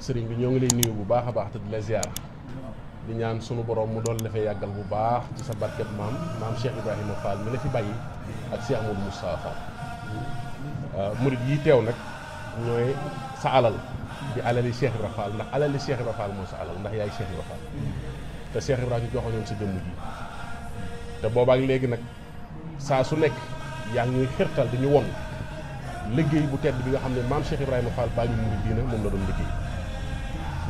sëriñ bi ñoo ngi lay nuyu bu baax a baax te di la ziar di ñaan sunu borom mu doon dafay yàggal bu baax ci sa barkeb maam Cheikh Ibrahima Fall mi la fi bàyyi ak Cheikh Modou Moustapha Fall murid yi teew nag ñooy sa alal di alali Cheikh Ibrahima Fall ndax alali Cheikh Ibrahima Fall mooy sa alal ndax yaay Cheikh Ibrahima Fall te Cheikh Ibrahima ñu joxoñoon sa jëmm ji te boobaak léegi nag saa su nekk yaa ngi ñuy xirtal di ñu won liggéey bu tedd bi nga xam ne maam Cheikh Ibrahima Fall baa ñu murid diina moom la doon liggéey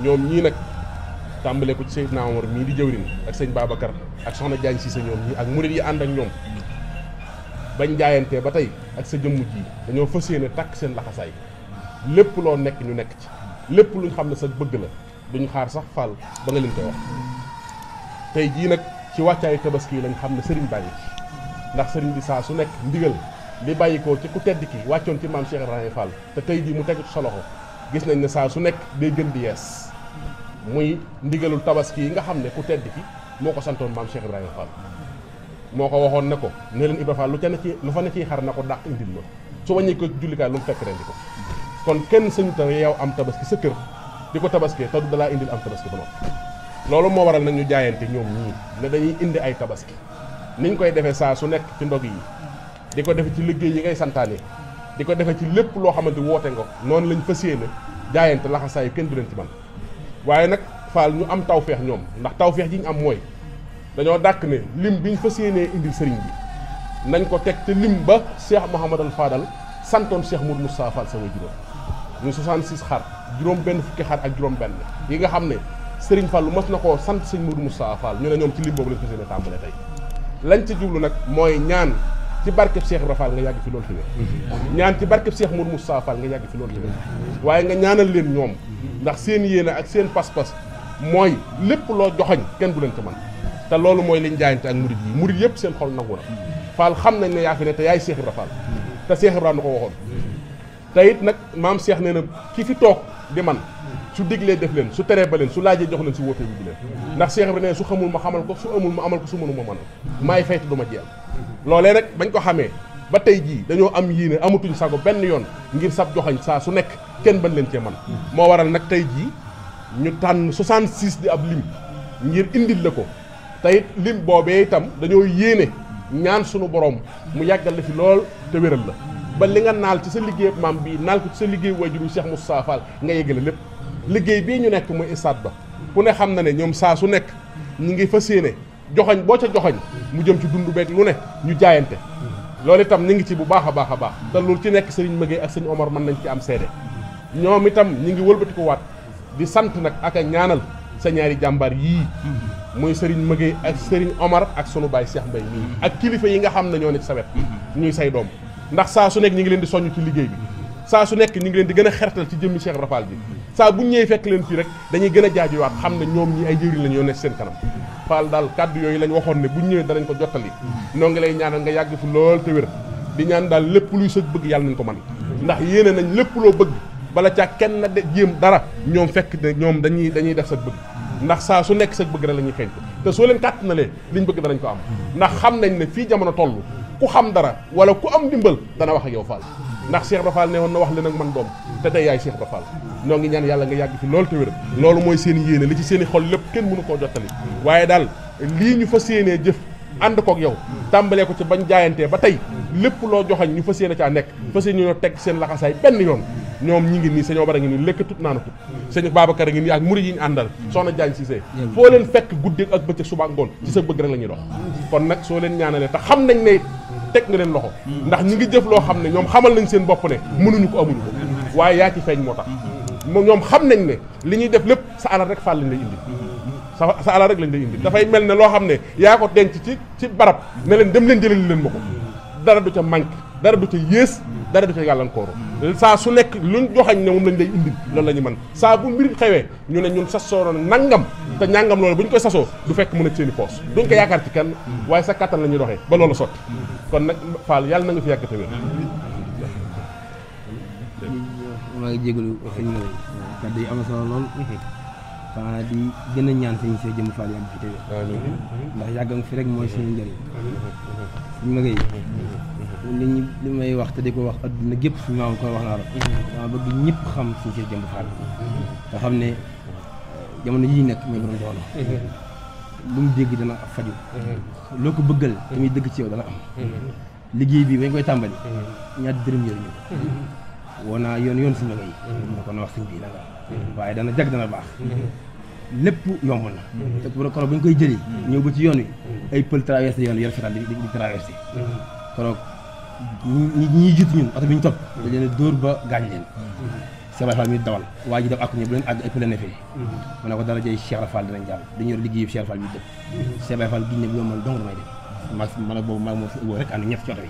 ñoom ñii nag tàmbale ko ci Seydina Omar mii di jëwrin ak sëñ Babacar ak soxna Diagne Cissé ñoom ñii ak murid yi ànd ak ñoom bañ jaayantee ba tey ak sa jëmm ji dañoo fas yéene takk seen laxasaay lépp loo nekk ñu nekk ci lépp luñ xam ne sa bëgg la duñ xaar sax Fall ba nga leen koy wax tey jii nag ci wàccaayu tabaski lañ xam ne sëriñ bàyyi ndax sëriñ bi saa su nekk ndigal li bàyyi ko ci ku tedd ki wàccoon ci maam Cheikh Ibrahima Fall te tey jii mu tegu ci sa loxo gis nañ ne saa su nekk day gën di yees muy ndigalul tabaski yi nga xam ne ku tedd ki moo ko santoon maam Cheikh Ibrahima Fall moo ko waxoon ne ko ne leen Ibrahima Fall lu fa ne ciy xar na ko dàq indil ma su wàññi ko jullikaay lu mu fekk rendi ko kon kenn sañu ta yow am tabaski sa kër di ko tabaskee te du dalaa indil am tabaski ba noppi loolu moo waral nag ñu jaayante ñoom ñii ne dañuy indi ay tabaski niñ koy defee saa su nekk ci ndog yi di ko defe ci liggéey yi ngay santaane di ko defe ci lépp loo xamante woote nga noonu lañ fas yéene jaayante laxasaayu kenn du leen ci man waaye nag Fall ñu am tawfeex ñoom ndax tawfeex ji ñu am mooy dañoo dàkk ne lim biñ fas yéenee indil sëriñ bi nañ ko teg te lim ba Cheikh Mouhamadal Fadal santoon Cheikh Modou Moustapha Fall sa way juróom muy 66 xar juróom benn fukki xar ak juróom benn yi nga xam ne sëriñ Fall lu mas na koo sant sëñ Modou Moustapha Fall ñu ne ñoom ci lim boobu lañ fas yéene tàmbale tey lañ ci jublu nag mooy ñaan ci barkeb Cheikh Ibrahima Fall nga yàgg fi loolu tamit ñaan ci barkeb Cheikh Modou Moustapha Fall nga yàgg fi loolu tamit waaye nga ñaanal leen ñoom ndax seen yéene ak seen pas-pas mooy lépp loo joxañ kenn du leen ci man te loolu mooy liñ jaayante ak murid yëpp seen xol nangu na Fall xam nañ ne yaa fi ne te yaay Cheikh Ibrahima Fall te Cheikh Ibrahima na ko waxoon te it nag maam Cheikh nee na ki fi toog di man su diglee def leen su teree ba leen su laajee jox leen su wootee bi leen ndax Cheikh Ibrahima nee su xamul ma xamal ko su amul ma amal ko su mënu ma man maay fayte du ma jeel loolee nag bañ ko xamee ba tey jii dañoo am yéene amatuñ sago benn yoon ngir sab joxañ saa su nekk kenn bañ leen cee man moo waral nag tey jii ñu tànn 66 di ab lim ngir indil la ko te it lim boobee itam dañoo yéene ñaan sunu borom mu yàggal la fi lool te wéral la ba li nga naal ci sa liggéey maam bii naal ko ci sa liggéey wajuru Cheikh Moustapha Fall nga yeggale lépp liggéey bii ñu nekk muy stade ba ku ne xam na ne ñoom saa su nekk ñu ngi fas yéene joxañ boo ca joxañ mu jëm ci dundu beeg lu ne ñu jaayante loolu itam ñu ngi ci bu baax a baax a baax te loolu ci nekk sëriñ Mëgey ak sëriñ Omar mën nañ ci am seede ñoom itam ñu ngi wëlbati ko waat di sant nag ak a ñaanal sa ñaari jàmbaar yii muy sëriñ Mëgey ak sëriñ Omar ak sunu baay Cheikh Mbaye mii ak kilifa yi nga xam ne ñoo ne ci sa wet ñuy say doom ndax saa su nekk ñu ngi leen di soññ ci liggéey bi saa su nekk ñu ngi leen di gën a xertal ci jëmmi Cheikh Ibrahima Fall bi saa bu ñëwee fekk leen fii rek dañuy gën a jaajuwaat xam ne ñoom ñi ay jëriñ la ñoo nekk seen kanam Fall daal kàddu yooyu lañ waxoon ne bu ñëwee danañ ko jottali noo ngi lay ñaanal nga yàgg fi lool te wér di ñaan daal lépp luy sëg bëgg yàlla nañ ko man ndax yéene nañ lépp loo bëgg bala caa kenn na de jéem dara ñoom fekk ne ñoom dañuy def sa bëgg ndax saa su nekk sa bëgg rek la ñuy xeeñ ko te soo leen kàttanalee liñ bëgg danañ ko am ndax xam nañ ne fii jamono toll ku xam dara wala ku am ndimbal dana wax ak yow Fall ndax Cheikh Ibrahima Fall ne woon na wax leen ak man doom te tey yaay Cheikh Ibrahima Fall ñoo ngi ñaan yàlla nga yàgg fi loolu te wér loolu mooy seen yéene li ci seen i xol lépp kenn mënu koo jottali waaye daal lii ñu fas yéenee jëf ànd koog yow tàmbalee ko ci bañ jaayantee ba tey lépp loo joxañ ñu fas yéene caa nekk fas yéene ñoo teg seen laxasaay benn yoon ñoom ñi ngi nii sëñ Omar a ngi nii lekk tut naana tut sëñ Babacar a ngi nii ak murid yi ñu àndal soxna Diagne Cissé foo leen fekk guddi ak bëccëg suba ngoon ci sa bëgg rek la ñuy dox kon nag soo leen ñaanalee te xam nañ ne teg nga leen loxo ndax ñi ngi jëf loo xam ne ñoom xamal nañ seen bopp ne mënuñu ko amuñu ko waaye yaa ci feeñ moo tax ñoom xam nañ ne li ñuy def lépp sa alal rek Fall lañ lay indi sa alal rek lañ lay indi dafay mel ne loo xam ne yaa ko denc ci barab ne leen dem leen jëlali leen ma ko dara du ca manque dara du ca yées dara du ca gàllankooru saa su nekk luñ joxañ ne moom lañ lay indil loolu la ñu mën saa bu mbir xewee ñu ne ñun sasoo nangam te ñàngam loolu bu ñu koy sasoo du fekk mën a seeni poos duñ ko yaakaar ci kenn waaye sa kattan la ñuy doxee ba loolu sotti kon nag Fall yàlla na nga fi yàgg te wér maa ngi jégalu sëñ Mbaye kàddu yi am na solo lool xanaa di gën a ñaan sëñ Cheikh Jëmb Fall yàgg fi téwé ndax yàggam fi rek mooy suñu njëriñ suñu ma ngay li may wax te di ko wax adduna gépp suñu maam ko wax naa la dama bëgg ñëpp xam sëñ Cheikh Jëmb Fall nga xam ne jamono yii nekk mooy borom doon lu mu dégg dana faju loo ko bëggal te muy dëgg ci yow dana am liggéey bi bañ koy tàmbali ñaar dërëm yoruñu ko woo naa yoon suñu ma ngay na ko na wax suñ bii na nga waaye dana jag dana baax lépp yomb na te koroog bu ñu koy jëlee ñëw ba ci yoon wi ay pël traversé yoon yor fetal di traversé koroog ñi jiitu ñun oto bi ñu topp da leen dóor ba gaañ leen Cheikh Fall mi dawal waa ji def ak ñu bu leen àgg ay pël ne fee mu ne ko dara jëy Cheikh Fall dinañ jàll dañu yor liggéeyu Cheikh Fall bi dëpp Cheikh Fall giñ ne bu yombal dong damay dem man boobu maa moo fi ëbboo rek ànd ñëpp ci oto bi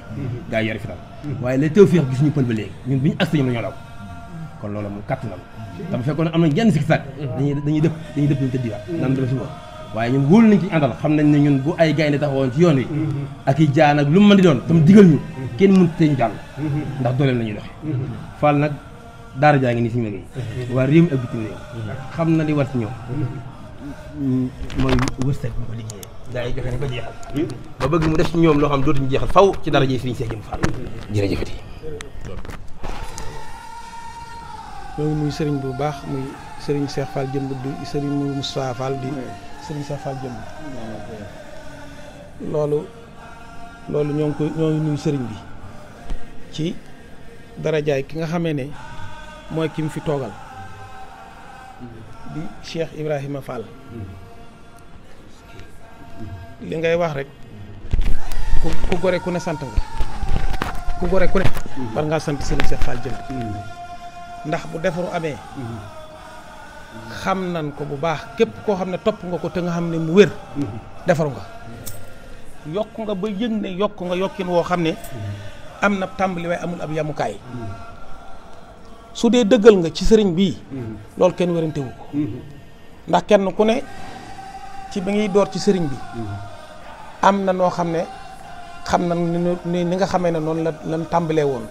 gars yi yori fetal waaye lay teew féex gisuñu pël ba léegi ñun bi ñu agsi ñoom la ñoo daw kon loolu moom kàtt na te bu fekkoon am nañ genn sikki sàkk dañuy dëpp ñu tëddiwaat nan def suba waaye ñun wóolu nañ ci àndal xam nañ ne ñun bu ay gaynde taxawoon ci yoon wi ak i jaan ak lu mu mën di doon tam digal ñu kenn mënut te ñu jàll ndax dooleem la ñuy doxe Fall nag daara jaa ngi nii suñu liggéey waa réew mi ak bitim réew xam na li war ci ñoom mooy wërsëg bu ko liggéeyee gaa yi joxe nañ ko jeexal ba bëgg mu def ci ñoom loo xam dootuñu jeexal faw ci dara ji Sëriñ Cheikh Jëmb Fall jërëjëfati ñooñu muy sëriñ bu baax muy sëriñ Cheikh Fall Jëmb di sëriñ Moustapha Fall di sëriñ Cheikh Fall Jëmb loolu ñoo ngi nuyu sëriñ bi ci darajaay ki nga xamee ne mooy ki mu fi toogal di Cheikh Ibrahima Fall li ngay wax rek ku gore ku ne sant nga ku gore ku ne war ngaa sant sëriñ Cheikh Fall Jëmb ndax bu defaru amee xam nan ko bu baax képp koo xam ne topp nga ko te nga xam ne mu wér defaru nga yokk nga ba yëg ne yokk nga yokkin woo xam ne am na tàmbali waaye amul ab yamukaay su dee dëggal nga ci sëriñ bii loolu kenn wérantewu ko ndax kenn ku ne ci bi ngay door ci sëriñ bi am na noo xam ne xam na ni nga xamee ne noonu la lan tàmbalee woon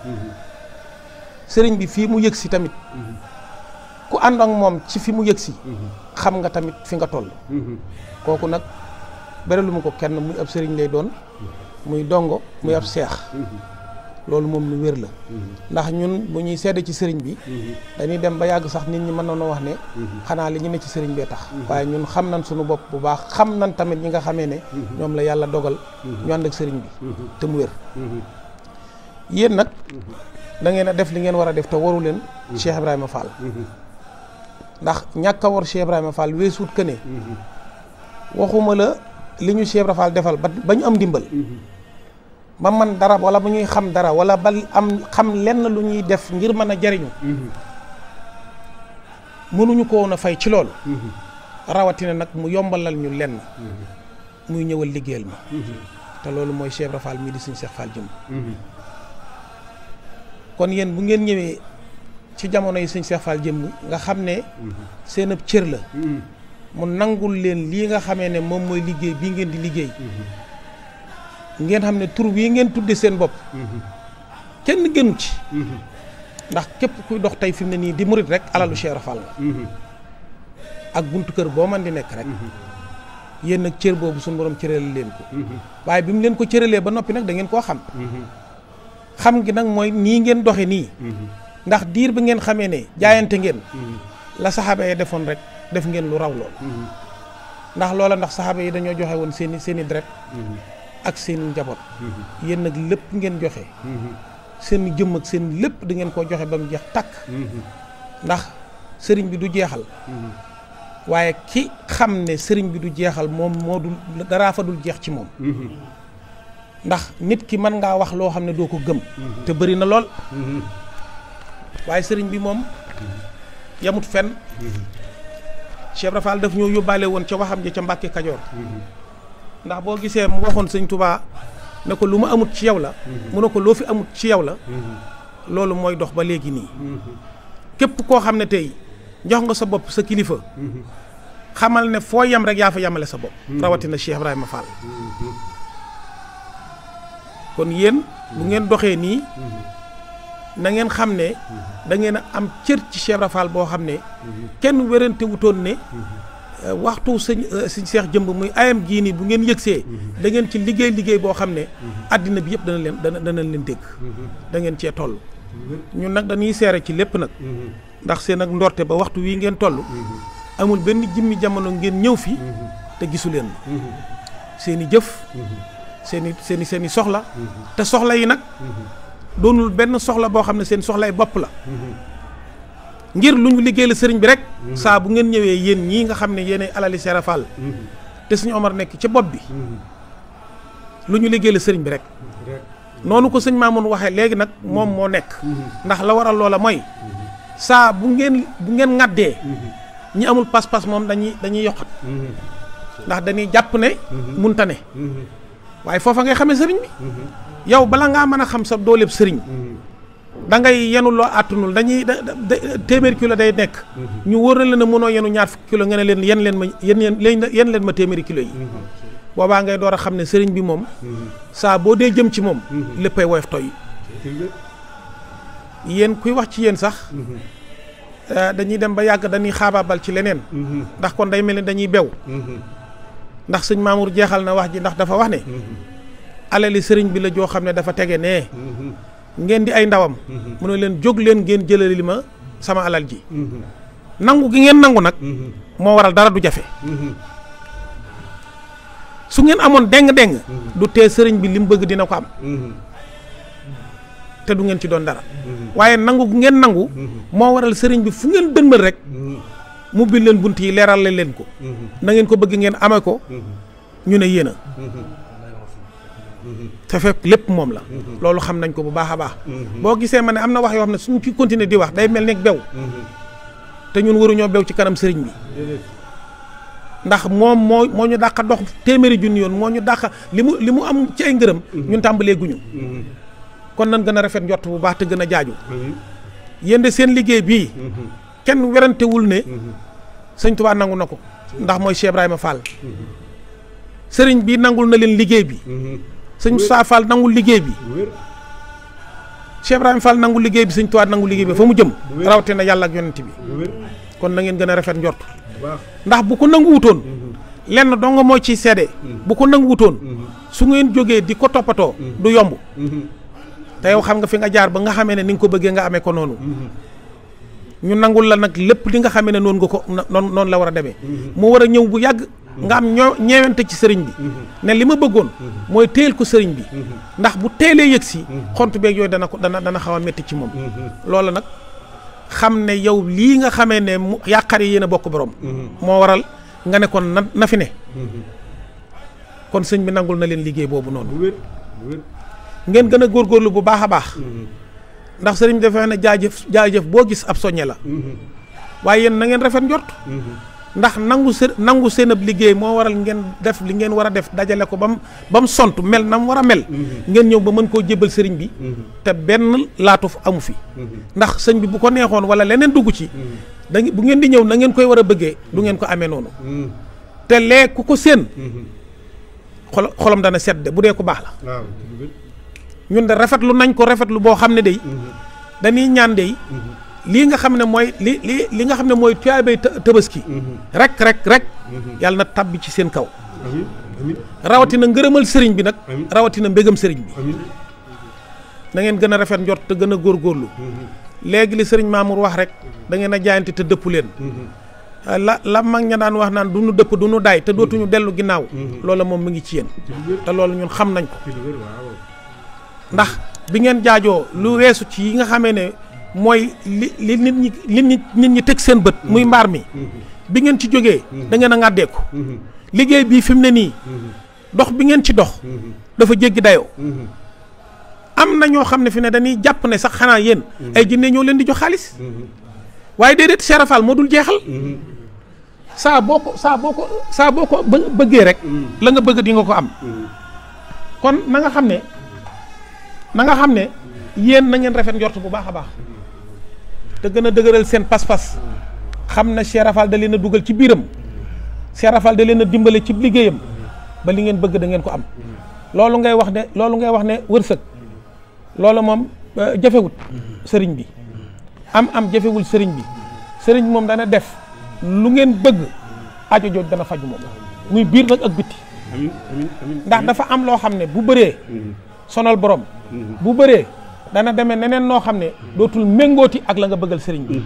sëriñ bi fii mu yëg si tamit ku ànd ak moom ci fi mu yëg si xam nga tamit fi nga toll kooku nag beralu mu ko kenn muy ab sëriñ lay doon muy dongo muy ab seex loolu moom lu wér la ndax ñun bu ñuy seede ci sëriñ bi dañuy dem ba yàgg sax nit ñi mën nañoo wax ne xanaa li ñu ne ci sëriñ bee tax waaye ñun xam nañ suñu bopp bu baax xam nañ tamit ñi nga xamee ne ñoom la yàlla dogal ñu ànd ak sëriñ bi te mu wér yéen nag da ngeen a def li ngeen war a def te waru leen Cheikh Ibrahima Fall ndax ñàkk a war Cheikh Ibrahima Fall weesuut que ne waxuma la li ñu Cheikh Ibrahima Fall defal ba ñu am ndimbal ba man dara wala bu ñuy xam dara wala ba am xam lenn lu ñuy def ngir mën a jariñu mënuñu ko woon a fay ci loolu rawatina nag mu yombalal ñu lenn muy ñëwal liggéeyal ma te loolu mooy Cheikh Ibrahima Fall mii di Sëriñ Cheikh Fall Jëmb kon yéen bu ngeen ñëwee ci jamono yi Sëriñ Cheikh Fall Jëmb nga xam ne seen ab cër la mu nangul leen lii nga xamee ne moom mooy liggéey bii ngeen di liggéey ngeen xam ne tur bii ngeen tudde seen bopp kenn gënu ci ndax képp kuy dox tey fi mu ne nii di murit rek alalu Cheikh Fall la ak buntu kër boo man di nekk rek yéen nag cër boobu suñu borom cërale leen ko waaye bi mu leen ko cëralee ba noppi nag da ngeen koo xam xam gi nag mooy nii ngeen doxe nii ndax diir bi ngeen xamee ne jaayante ngeen la saxaaba yi defoon rek def ngeen lu raw lool ndax loola ndax saxaaba yi dañoo joxe woon seeni deret ak seen njaboot yéen nag lépp ngeen joxe seen jëmm ak seen lépp da ngeen koo joxe ba mu jeex takk ndax sëriñ bi du jeexal waaye ki xam ne sëriñ bi du jeexal moom moo dul daraa fa dul jeex ci moom ndax nit ki mën ngaa wax loo xam ne doo ko gëm te bëri na lool waaye sëriñ bi moom yamut fenn Cheikh Ibra Fall daf ñoo yóbbaale woon ca waxam ja ca Mbàkke Kajoor ndax boo gisee mu waxoon sëñ Touba ne ko lu ma amut ci yow la mu ne ko loo fi amut ci yow la loolu mooy dox ba léegi nii képp koo xam ne tey jox nga sa bopp sa kilifa xamal ne foo yem rek yaa fa yemale sa bopp rawatina Cheikh Ibrahima Fall kon yéen bu ngeen doxee nii na ngeen xam ne da ngeen a am cër ci Cheikh Ibra Fall boo xam ne kenn wérante wutoon ne waxtu sëñ Seex Jëmb muy ayam gii nii bu ngeen yëgsee da ngeen ci liggéey boo xam ne àddina bi yëpp dana leen dégg da ngeen cee toll ñun nag dañuy seere ci lépp nag ndax seen ak ndorte ba waxtu wii ngeen toll amul benn jimmi jamono ngeen ñëw fi te gisu leen seen i jëf seen i soxla te soxla yi nag doonul benn soxla boo xam ne seen soxlay bopp la ngir lu ñu liggéey la sëriñ bi rek saa bu ngeen ñëwee yéen ñii nga xam ne yéenay alali Seera Fall te suñu Omar nekk ci bopp bi lu ñu liggéey la sëriñ bi rek noonu ko sëñ Mamoun waxee léegi nag moom moo nekk ndax la waral loola mooy saa bu ngeen ŋaddee ñi amul pas-pas moom dañuy yokkat ndax dañuy jàpp ne munta ne waaye foofa ngay xamee sëriñ bi yow bala ngaa mën a xam sa dooleeb sëriñ da ngay yenu loo àttunul dañuy téeméeri kilo day nekk ñu wóor na leen ne mënoo yenu ñaar fukki kilo nga ne leen yen leen ma téeméeri kilo yi boobaa ngay door a xam ne sëriñ bi moom saa boo dee jëm ci moom léppay woyof toy yéen kuy wax ci yéen sax dañuy dem ba yàgg dañuy xaabaabal ci leneen ndax kon day mel ni dañuy bew ndax sëñ Mamour jeexal na wax ji ndax dafa wax ne alali sëriñ bi la joo xam ne dafa tege nee ngeen di ay ndawam mu ne leen jóg leen ngeen jëlali ma sama alal ji nangu gi ngeen nangu nag moo waral dara du jafe su ngeen amoon deng du tee sëriñ bi li mu bëgg dina ko am te du ngeen ci doon dara waaye nangu gu ngeen nangu moo waral sëriñ bi fu ngeen dënmal rek mu bil leen bunt yi leeral leen ko na ngeen ko bëgg ngeen amee ko ñu ne yéen a te fekk lépp moom la loolu xam nañ ko bu baax a baax boo gisee ma ne am na wax yoo xam ne suñu ci continuer di wax day mel ni bew te ñun waruñoo bew ci kanam sëriñ bi ndax moom moo ñu dàq dox téeméeri junni yoon moo ñu dàq li mu am ci ay ngërëm ñun tàmbalee guñu kon nan gën a rafet njort bu baax te gën a jaaju yéen de seen liggéey bii kenn werantewul ne sëñ Tuubaa nangu na ko ndax mooy Cheikh Ibrahima Fall sëriñ bi nangul na leen liggéey bi sëñ Moussa Fall nangul liggéey bi Cheikh Ibrahima Fall nangul liggéey bi sëñ Tuubaa nangul liggéey bi fa mu jëm rawatina yàlla ak yonent bi kon na ngeen gën a rafet njort ndax bu ko nangu wutoon lenn dong moo ciy seede bu ko nangu wutoon su ngeen jógee di ko toppatoo du yomb te yow xam nga fi nga jaar ba nga xamee ne ni nga ko bëggee nga amee ko noonu ñu nangul la nag lépp li nga xamee ne noonu nga ko noonu la war a demee mu war a ñëw bu yàgg nga am ñeewante ci sëriñ bi ne li ma bëggoon mooy téel ko sëriñ bi ndax bu teelee yëg si xont beeg yooyu dana xaw a métti ci moom loola nag xam ne yow lii nga xamee ne mu yàqar yi yéen a bokk borom moo waral nga ne kon na fi ne kon sëñ bi nangul na leen liggéey boobu noonu ngeen gën a góorgóorlu bu baax a baax ndax sëriñ bi dafa ne jaajëf boo gis ab soññe la waaye yéen na ngeen rafet njort ndax nangu seen ab liggéey moo waral ngeen def li ngeen war a def dajale ko ba mu sont mel na mu war a mel ngeen ñëw ba mën koo jébbal sëriñ bi te benn laatuf amu fi ndax sëñ bi bu ko neexoon wala leneen dugg ci bu ngeen di ñëw na ngeen koy war a bëggee du ngeen ko amee noonu te lee ku ko séen xolam dana sedd bu dee ko baax la ñun de rafetlu nañ ko rafetlu boo xam ne day dañuy ñaan day lii nga xam ne mooy li nga xam ne mooy tuyaabay tabaski rek yàlla na tabbi ci seen kaw rawatina ngërëmal sëriñ bi nag rawatina mbégam sëriñ bi na ngeen gën a rafet njort te gën a góorgóorlu léegi li sëriñ Mamour wax rek da ngeen a jaayante te dëpp leen la mag ña daan wax naan du nu dëpp du nu daay te dootuñu dellu ginnaaw loola moom mu ngi ci yéen te loolu ñun xam nañ ko ndax bi ngeen jaajoo lu weesu ci yi nga xamee ne mooy li nit ñi teg seen bët muy mbaar mi bi ngeen ci jógee da ngeen a ŋàddeeku liggéey bii fi mu ne nii dox bi ngeen ci dox dafa jéggi dayoo am na ñoo xam ne fi ne dañuy jàpp ne sax xanaa yéen ay jinne ñoo leen di jox xaalis waaye déedéet Seera Fall moo dul jeexal saa boo ko bëggee rek la nga bëgg di nga ko am kon na nga xam ne yéen na ngeen rafet njort bu baax a baax te gën a dëgëral seen pas-pas xam na Seera Fall da leen a dugal ci biiram Seera Fall da leen a dimbale ci liggéeyam ba li ngeen bëgg da ngeen ko am loolu ngay wax ne wërsëg loolu moom jafewut sëriñ bi am jafewul sëriñ bi moom dana def lu ngeen bëgg aajo jooju dana faju moom muy biir nag ak bitti ndax dafa am loo xam ne bu bëree sonal borom bu bëree dana demee neneen noo xam ne dootul méngooti ak la nga bëggal sëriñ bi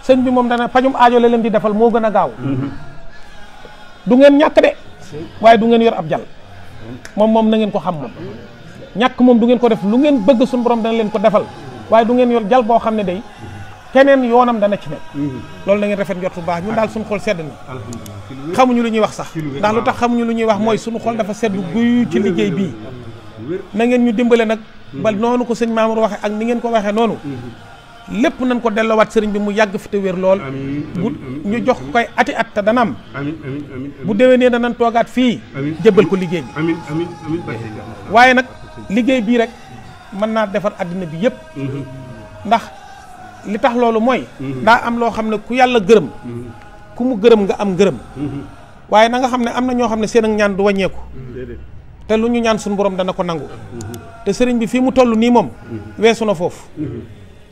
sëñ bi moom dana fajum aajo la leen di defal moo gën a gaaw du ngeen ñàkk de waaye du ngeen yor ab jal moom na ngeen ko xam moom ñàkk moom du ngeen ko def lu ngeen bëgg suñu borom dana leen ko defal waaye du ngeen yor jal boo xam ne day keneen yoonam dana ci nekk loolu na ngeen rafet njort bu baax ñun daal suñu xol sedd na xamuñu lu ñuy wax sax ndax lu tax xamuñu lu ñuy wax mooy suñu xol dafa sedd guy ci liggéey bii na ngeen ñu dimbale nag ba noonu ko sëñ Mamour waxe ak ni ngeen ko waxee noonu lépp nañ ko delloowaat sëriñ bi mu yàgg fi te wér lool bu ñu jox koy ati at te dana am bu déwénee danañ toogaat fii jébbal ko liggéey bi waaye nag liggéey bii rek mën naa defar addina bi yëpp ndax li tax loolu mooy daa am loo xam ne ku yàlla gërëm ku mu gërëm nga am gërëm waaye na nga xam ne am na ñoo xam ne seen ak ñaan du wàññeeku te lu ñu ñaan suñu borom dana ko nangu te sëriñ bi fii mu toll nii moom weesu na foofu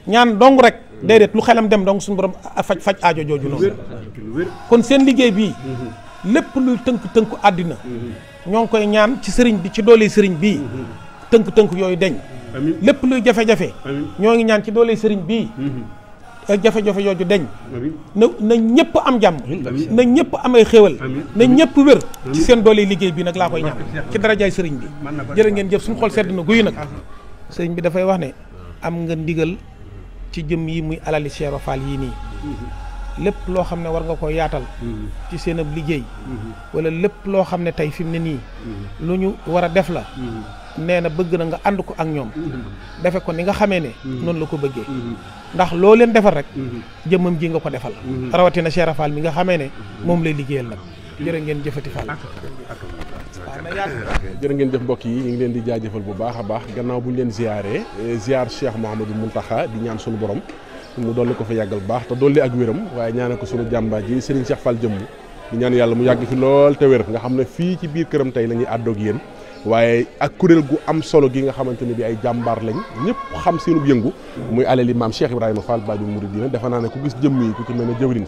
ñaan dong rek déedéet lu xelam dem dong suñu borom faj aajo jooju noonu kon seen liggéey bii lépp luy tënk àddina ñoo ngi koy ñaan ci sëriñ bi ci doole sëriñ bii tënk yooyu deñ lépp luy jafe-jafe ñoo ngi ñaan ci doole sëriñ bii ak jafe-jafe yooyu deñ na ñëpp am jàmm na ñëpp am ay xéwal na ñëpp wér ci seen doole liggéey bi nag laa koy ñaan ci darajaay sëriñ bi jërë ngeen jëf suñu xol sedd na guyu nag sëriñ bi dafay wax ne am nga ndigal ci jëm yi muy alali Cheikh Ibra Fall yii nii lépp loo xam ne war nga ko yaatal ci seen ab liggéey wala lépp loo xam ne tey fi mu ne nii lu ñu war a def la nee na bëgg na nga ànd ko ak ñoom defe ko ni nga xamee ne noonu la ko bëggee ndax loo leen defal rek jëmmam ji nga ko defal rawatina Cheikh Ibra Fall mi nga xamee ne moom lay liggéeyal nag jërë ngeen jëfati Fall jërë ngeen jëf mbokk yi ñu ngi leen di jaajëfal bu baax a baax gannaaw bu ñu leen ziyaaree ziyaar Cheikh Mouhamadou Mountakha di ñaan sunu borom mu dolli ko fa yàggal bu baax te dolli ak wéram waaye ñaane ko sunu jàmbaar ji Serigne Cheikh Fall jëmm di ñaan yàlla mu yàgg fi lool te wér nga xam ne fii ci biir këram tey la ñuy àddoog yéen waaye ak kuréel gu am solo gi nga xamante ne bi ay jàmbaar lañ ñëpp xam seenub yëngu muy alali maam Cheikh Ibrahima Fall Baabul Muridiina defe naa ne ku gis jëmm yi ku ci mel ne jëwriñ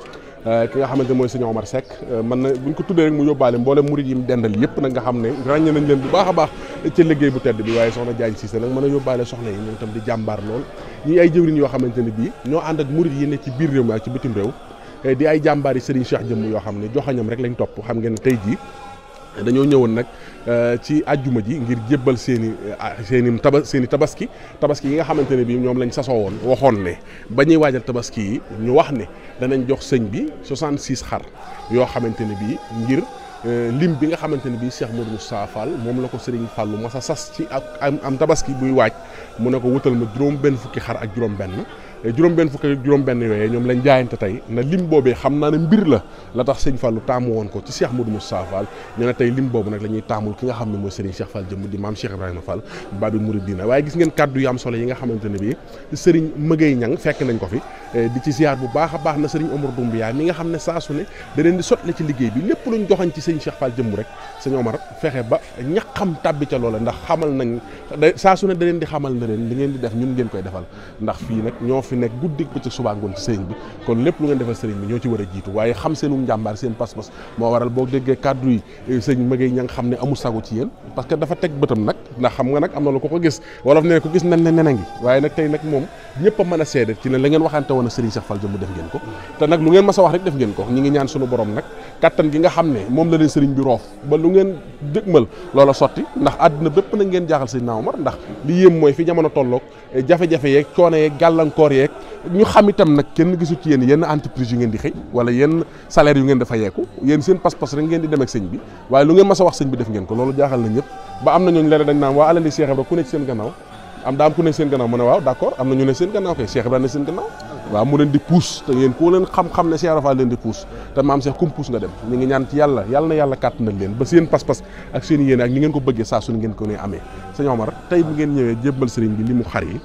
ki nga xamante mooy sëñ Omar Seck mën na buñ ko tuddee rek mu yóbbaale mboolem murid yi mu dendal yëpp nag nga xam ne ràññe nañ leen bu baax a baax ci liggéey bu tedd bi waaye soxna Diagne Cissé nag mën a yóbbaale soxna yi ñoom itam di jàmbaar lool ñi ay jëwriñ yoo xamante ne bii ñoo ànd ak murid yi ne ci biir réew mi ak ci bitim réew di ay jàmbaar yi Serigne Cheikh jëmm yoo xam ne joxañam rek lañ topp xam ngeen ne tey jii dañoo ñëwoon nag ci àjjuma ji ngir jébbal seeni tabaski yi nga xamante ne bii ñoom lañ sasoo woon waxoon ne ba ñuy waajal tabaski yi ñu wax ne danañ jox sëñ bi 66 xar yoo xamante ne bii ngir lim bi nga xamante ne bii Cheikh Modou Moustapha Fall moom la ko Serigne Fallou mas a sas ci ak am tabaski buy waaj mu ne ko wutal ma juróom-benn fukki xar ak juróom-benn yooyee ñoom lañ jaayante tey na lim boobee xam naa ne mbir la tax sëñ Fallou taamu woon ko ci Cheikh Modou Moustapha Fall ñu ne tey lim boobu nag la ñuy taamul ki nga xam ne mooy Serigne Cheikh Fall jëmm di maam Cheikh Ibrahima Fall Baabul Muridiina waaye gis ngeen kàddu yu am solo yi nga xamante ne bii Serigne Mëgey Ñang fekk nañ ko fi di ci ziar bu baax a baax na Serigne Omar Doumbia mi nga xam ne saa su ne da leen di sotle ci liggéey bi lépp luñ joxañ ci sëñ Cheikh Fall jëmm rek sëñ Omar fexe ba ñaqam tàbbi ca loola ndax xamal nañ saa su ne da leen di xamal na leen li ngeen di def ñun ngeen koy defal ndax fii nag ñoo fi nekk guddi bëccëg subaa ngoon ci sëriñ bi kon lépp lu ngeen defal sëriñ bi ñoo ci war a jiitu waaye xam seenu njàmbaar seen pas-pas moo waral boo déggee kàddu yi sëñ Mëgey Ñang xam ne amul sago ci yéen parce que dafa teg bëtam nag ndax xam nga nag am na lu ko gis wolof ne ko gis nen ne nena ngi waaye nag tey nag moom ñëpp a mën a seede ci ne la ngeen waxante woon a sëriñ Cheikh Fall jëmm def ngeen ko te nag lu ngeen mas a wax rek def ngeen ko ñi ngi ñaan sunu borom nag kattan gi nga xam ne moom la leen sëriñ bi roof ba lu ngeen dëgmal loola sotti ndax àdduna bépp na ngeen jaaxal sëñ Omar ndax li yéem mooy fi jamono tolloog jafe-jafe yeeg coono yeeg gàllankoor yeeg ñu xam itam nag kenn gisu ci yéen yenn entreprise yu ngeen di xëy wala yenn salaire yu ngeen dafa yeeku yéen seen pas-pas rek ngeen di dem ak sëñ bi waaye lu ngeen mas a wax sëñ bi def ngeen ko loolu jaaxal na ñëpp ba am na ñooñu leer dañ naan waa alali Cheikh Ibra ku ne ci seen gannaaw am ku ne seen gannaaw mu ne waaw d'accord am na ñu ne seen gannaaw kay Cheikh Ibra ne seen gannaaw waaw mu leen di puus te yéen koo leen xam-xam ne Cheikh Ibra Fall leen di puus te maam Cheikh kum puus nga dem ñu ngi ñaan ci yàlla na yàlla kàttanal leen ba seen pas-pas ak seen yéene ak ni ngeen ko bëggee saa su ngeen ko ne amee sëñ Omar tey bu ngeen ñëwee jébbal sëriñ bi li mu xar yi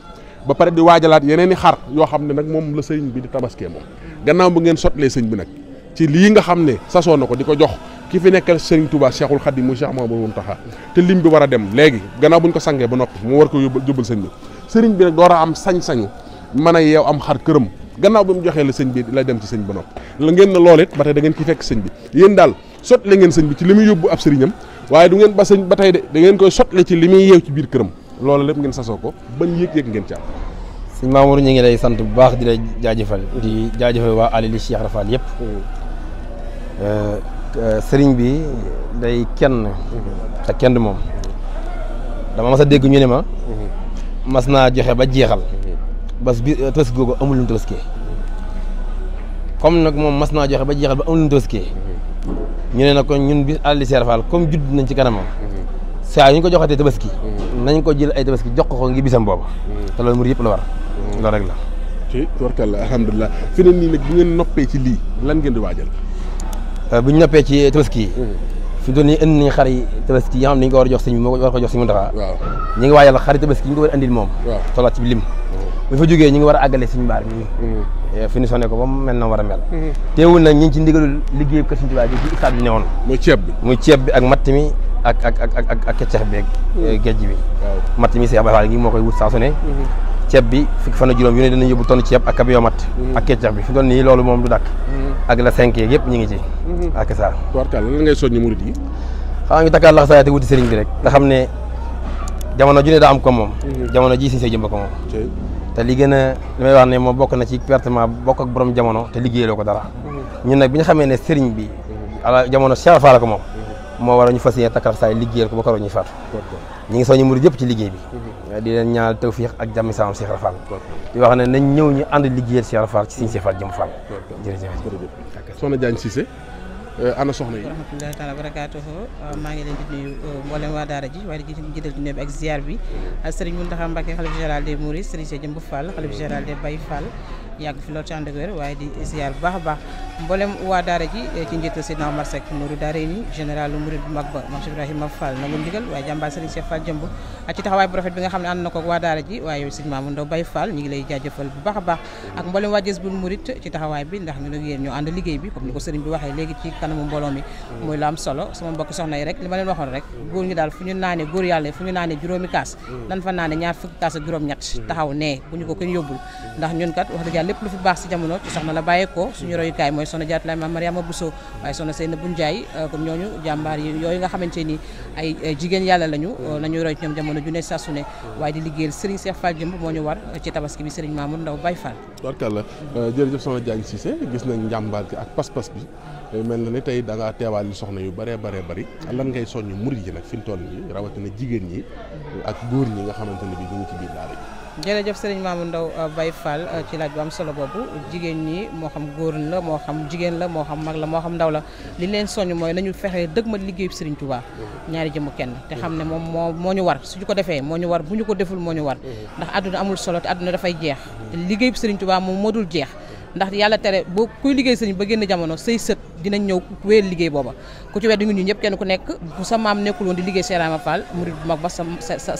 ba pare di waajalaat yeneen i xar yoo xam ne nag moom la sëriñ bi di tabaskee moom gannaaw bu ngeen sotlee sëñ bi nag ci lii nga xam ne sasoo na ko di ko jox ki fi nekkal sëriñ Touba Cheikhul Khadim mu Cheikh Mouhamadou Mountakha te lim bi war a dem léegi gannaaw buñ ko sangee ba noppi mu war ko yóbbal sëñ bi sëriñ bi nag door a am sañ-sañu mën a yeew am xar këram gannaaw ba mu joxee la sëñ bi la dem ci sëñ ba noppi la ngeen na lool it ba tey da ngeen ci fekk sëñ bi yéen daal sotle ngeen sëñ bi ci li muy yóbbu ab sëriñam waaye du ngeen ba sëñ ba tey de da ngeen koy sotle ci li muy yeew ci biir këram loolu lépp ngeen sasoo ko ban yëg-yëg ngeen ci am. sëñ Mamour ñu ngi lay sant bu baax di lay jaajëfal di jaajëfal waa Alili Cheikh Rafal yëpp sëriñ bi day kenn te kenn moom dama mas a dégg ñu ne ma mas naa joxe ba jeexal bas bi tabaski googu amul lu mu tabaskee comme nag moom mas naa joxe ba jeexal ba amul lu mu tabaskee ñu ne nag kon ñun bi Alili Cheikh Rafal comme judd nañ ci kanamam saa yu ñu ko joxatee tabaski nañ ko jël ay tabaski jox ko ngi bisam boobu te loolu murid yëpp la war loolu rek la ci tubarkalla alhamdulilah fi ne nii nag bu ngeen noppee ci lii lan ngeen di waajal bu ñu noppee ci tabaski yi fi mu toll nii indi nañu xar yi tabaski yi nga xam ne ñu ko war a jox sëñ bi moo war ko jox sëñ Muntaxa waaw ñu ngi waajal xari tabaski ñu ko war a andil moom tolaat ci bi lim bu fa jógee ñu ngi war a àggale suñu mbaar mi fi ni sonné ko ba mu mel na war a mel teewul nag ñu ngi ci ndigalul liggéey kër Sëñ Tuubaa bi ci stade bi newoon mooy ceeb bi ak matt mi ak keccax bi ak géej bi matt mi si abafal gi moo koy wut saa su ne ceeb bi fukki fan ak juróom yu ne dinañ yóbbu tonn ceeb ak camion matt ak keccax bi fi doon nii loolu moom du dakk ak la 5 yeeg yëpp ñu ngi ci ak ça tubarkalla lan ngay soññi murid yi xanaa ngi takkaat lax sayaate wuti sëriñ bi rek nga xam ne jamono ju ne daa am ko moom jamono ji Sëñ Seex Jëmb ko moom te li gën a li may wax ne moom bokk na ci pertement bokk ak borom jamono te liggéeyaloo ko dara ñun nag bi ñu xamee ne sëriñ bi ala jamono Cheikh Fall ko moom moo war a ñu fas yéene takkal saay liggéeyal ko ba karoo ñuy faatu ñi ngi soññi murid yëpp ci liggéey bi di leen ñaanal tawfiix ak jàmmi saamam Cheikh Fall di wax ne nañ ñëw ñu ànd liggéeyal Cheikh Fall ci Sëñ Seex Fall Jëmb Fall jërëjëf Soxna Diagne Cissé ana soxna yi rahmatullahi taala barakaatuhu maa ngi leen di nuyu mboolem waa daara ji waaye di jiital ci nuyu bi ak ziar bi Serigne Mountakha Mbacké xalifa général des Mourides Serigne Cheikh Jëmb Fall xalifa général des Baye Fall yàgg fi loolu ci ànd ak wér waaye di ziar bu baax a baax mboolem waa daara ji ci njiital Seydina Omar Seck Nourou Daarayni général lu Mouride bu mag ba Mame Cheikh Ibrahima Fall na mu ndigal waaye jàmbaar Serigne Cheikh Fall Jëmb ak ci taxawaay bu rafet bi nga xam ne ànd na ko waa daara ji waaye yow Serigne Mamour Ndaw Baye Fall ñu ngi lay jaajëfal bu baax a baax ak mboolem waa Jazbul Mouride ci taxawaay bi ndax ñu nag yéen ñoo ànd liggéey bi comme ni ko Serigne bi waxee léegi ci kanamu mbooloo mi muy lu am solo sama mbokk soxna yi rek li ma leen waxoon rek góor ñi daal fu ñu naane góor yàlla fu ñu naane juróomi kaas nan fa naane ñaar fukki kaas ak juróom-ñett taxaw nee bu ñu ko kenn yóbbul ndax ñun kat wax dëgg yàlla lépp lu fi baax si jamono ci soxna la bàyyeekoo suñu royukaay mooy soxna Jaatulaay Maam Mariama Bousso waaye soxna Seynabou Ndiaye kon ñooñu jàmbaar yi yooyu nga xamante ni ay jigéen yàlla lañu nañuy roy ci ñoom jamono ju ne saa su ne waaye di liggéeyal Serigne Cheikh Fall Jëmb moo ñu war ci tabaski bi Serigne Mamour Ndaw Baye Fall tubarkalla jërëjëf Soxna Diagne Cissé gis nañ njàmbaar gi ak pas-pas bi mel na ni tey da ngaa teewaal li soxna yu bëree bëri lan ngay soññ murid yi nag fi mu toll nii rawatina jigéen ñi ak góor ñi nga xamante ne bi ñu ngi ci biir daara ji jërëjëf Serigne Mamour Ndaw Baye Fall ci laaj bu am solo boobu jigéen ñi moo xam góor la moo xam jigéen la moo xam mag la moo xam ndaw la li leen soññ mooy nañu fexe dëgg ma liggéeyu Serigne Touba ñaari jëmm kenn te xam ne moom moo ñu war suñu ko defee moo ñu war bu ñu ko deful moo ñu war ndax àdduna amul solo te àdduna dafay jeex te liggéeyu Serigne Touba moom moo dul jeex ndax yàlla tere boo kuy liggéey sëriñ ba génn jamono say sët dinañ ñëw wéyal liggéey booba ku ci wet di ñu ñëpp kenn ku nekk bu sa maam nekkul woon di liggéey Cheikh Ibrahima Fall murid bu mag ba sa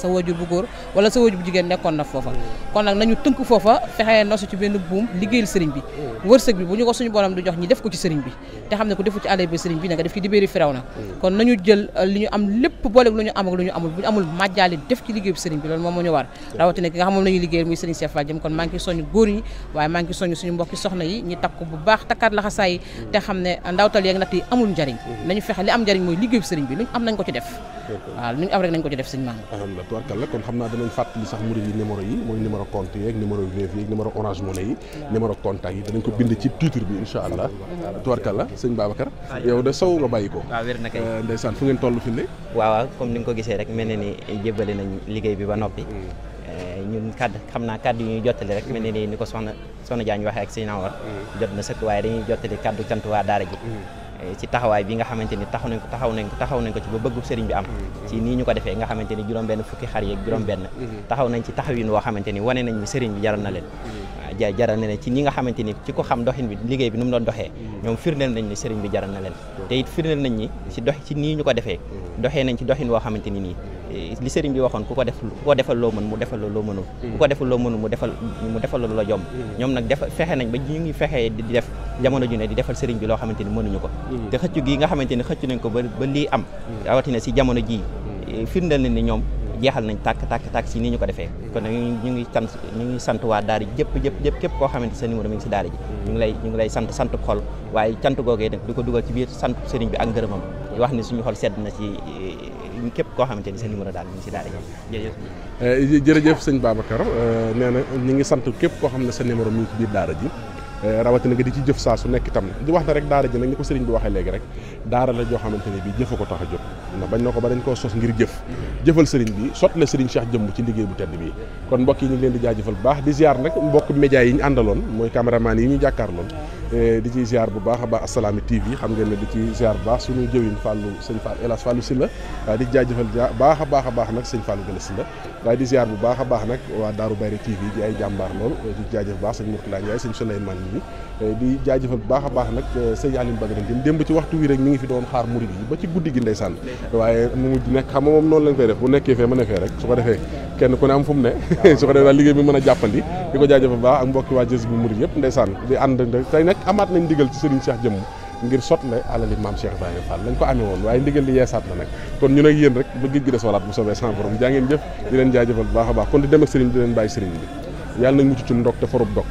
wajur bu góor wala sa wajur bu jigéen nekkoon na foofa kon nag nañu tënk foofa fexee nosu ci benn buum liggéeyal sëriñ bi wërsëg bi bu ñu ko suñu borom di jox ñi def ko ci sëriñ bi te xam ne ku defu ci àll bi sëriñ bi na nga def ci dibéeri firaw na kon nañu jël li ñu am lépp booleeg lu ñu am ak lu ñu amul bu ñu amul majjaali def ci liggéey bi sëriñ bi loolu moom moo ñu war rawatina ki nga xam moom la ñuy liggéeyal muy sëriñ Cheikh Fall Jëmb kon maa ngi soñu góor ñi waaye maa ngi soñu suñu mbokki soxna yi ñi takku bu baax takkaat laxasaay te xam ne ndawtal yeeg natt yi amul njariñ nañu fexe li am njariñ mooy liggéey bi sëriñ bi lu ñu am nañ ko ci def waaw lu ñu am rek nañ ko ci def sëñ Mamour alhamdulilah tubarkalla kon xam naa danañ fàttali sax murid yi numéro yi mooy numéro compte yeeg numéro Wave yeeg numéro Orange Money yi numéro contact yi danañ ko bind ci titre bi incha allah tubarkalla sëñ Babacar yow de sow nga bàyyi ko waaw wér na kay ndeysaan fu ngeen toll fi ne waaw comme ni nga ko gisee rek mel na ni jébbale nañ liggéey bi ba noppi ñun xam naa kaddu yi ñuy jottali rek mel ne ni ko soxna Diagne waxee ak sëñ Nawar jot na sëkk waaye dañuy jottali kaddu cant waa daara ji ci taxawaay bi nga xamante ni taxaw nañ ko ci ba bëggu sëriñ bi am ci nii ñu ko defee nga xamante ni juróom-benn fukki xar yeeg juróom-benn taxaw nañ ci taxawin woo xamante ni wane nañ ni sëriñ bi jaral na leen jaral na leen ci ñi nga xamante ni ci ko xam doxin bi liggéey bi nu mu doon doxee ñoom firndeel nañ ni sëriñ bi jaral na leen te it firndeel nañ ni ci nii ñu ko defee doxee nañ ci doxin woo xamante ni nii li sëriñ bi waxoon ku ko defal loo mën mu defal loo mënul ku ko defal loo mënul mu defal loolu la jomb ñoom nag fexe nañ ba ñu ngi fexee di def jamono ju ne di defal sëriñ bi loo xamante ni mënuñu ko te xëccu gi nga xamante ni xëccu nañ ko ba lii am rawatina si jamono ji firndeel nañ ni ñoom jeexal nañ tàkk si nii ñu ko defee kon nag ñu ngi sant waa daara jëpp képp koo xamante sa numéro mi ngi si daara ji ñu ngi lay sant xol waaye cant googee nag di ko dugal ci biir sant sëriñ bi ak ngërëmam di wax ni suñu xol sedd na ci képp koo xamante ni sa numéro daal mi ngi si daara ji jërëjëf sëñ Babacar nee na ñu ngi sant képp koo xam ne sa numéro mi ngi ci biir daara ji rawatina nga di ci jëf saa su nekk itam di wax na rek daara ji nag ni ko sëriñ bi waxee léegi rek daara la joo xamante ne bii jëfa ko tax a jóg na bañ na ko ba dañ koo sos ngir jëfal sëriñ bi sotle sëriñ Cheikh jëmb ci liggéey bu tedd bi kon mbokk yi ñu ngi leen di jaajëfal bu baax di ziar nag mbokk média yi ñu àndaloon mooy caméraman yi ñu jàkkaarloon di ci ziar bu baax a baax Assalaamy TV xam ngeen ne di ci ziar bu baax suñu jëwin Fallou sëñ Fall El Hadj Fallou Sylla waaye di jaajëfal baax a baax nag sëñ Fallou Gala Sylla waaye di ziar bu baax a baax nag waa Daaru Bayre TV di ay jàmbaar lool di jaajëf baax sëñ Mourtala Ndiaye sëñ Souleymane yi di jaajëfal bu baax a baax nag sëñ Aline Badara démb ci waxtu wi rek mi ngi fi doon xaar murid yi ba ci guddi gi ndeysaan waaye mu mujj nekk xam nga moom noonu lañ koy def bu nekkee fee mën a fee rek su ko defee kenn ku ne am fu mu ne su ko defee daal liggéey bi mën a jàppandi di ko jaajëfal baax ak mbokki waa Jazbul Murid yëpp ndeysaan di ànd tey nag amaat nañ ndigal ci Serigne Cheikh jëmm ngir sotle alali maam Cheikh Ibrahima Fall lañ ko amee woon waaye ndigal li yeesaat na nag kon ñu nag yéen rek ba géej gi des walaat bu soobee sans borom jaa ngeen jëf di leen jaajëfal bu baax a baax kon di dem ak Serigne di leen bàyyi Serigne bi yàlla nañ mucc ci ndog te forub dog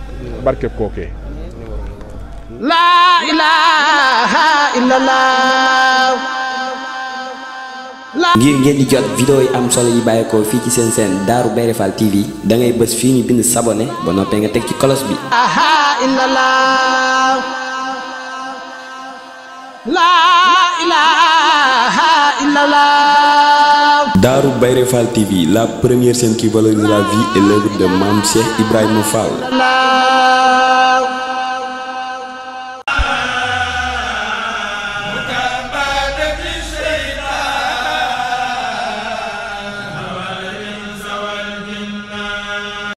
barkeb kookee laa ilaaha illallah. ngir ngeen di jot vidéo yi am solo yi bàyyeekoo fii ci seen Darou Bairé Fall TV da ngay bës fii ñu bind s'abonner ba noppee nga teg ci cloche bi. Darou Bairé Fall TV, la première chaîne qui valorise la vie et l'œuvre de Mame Cheikh Ibrahima Fall.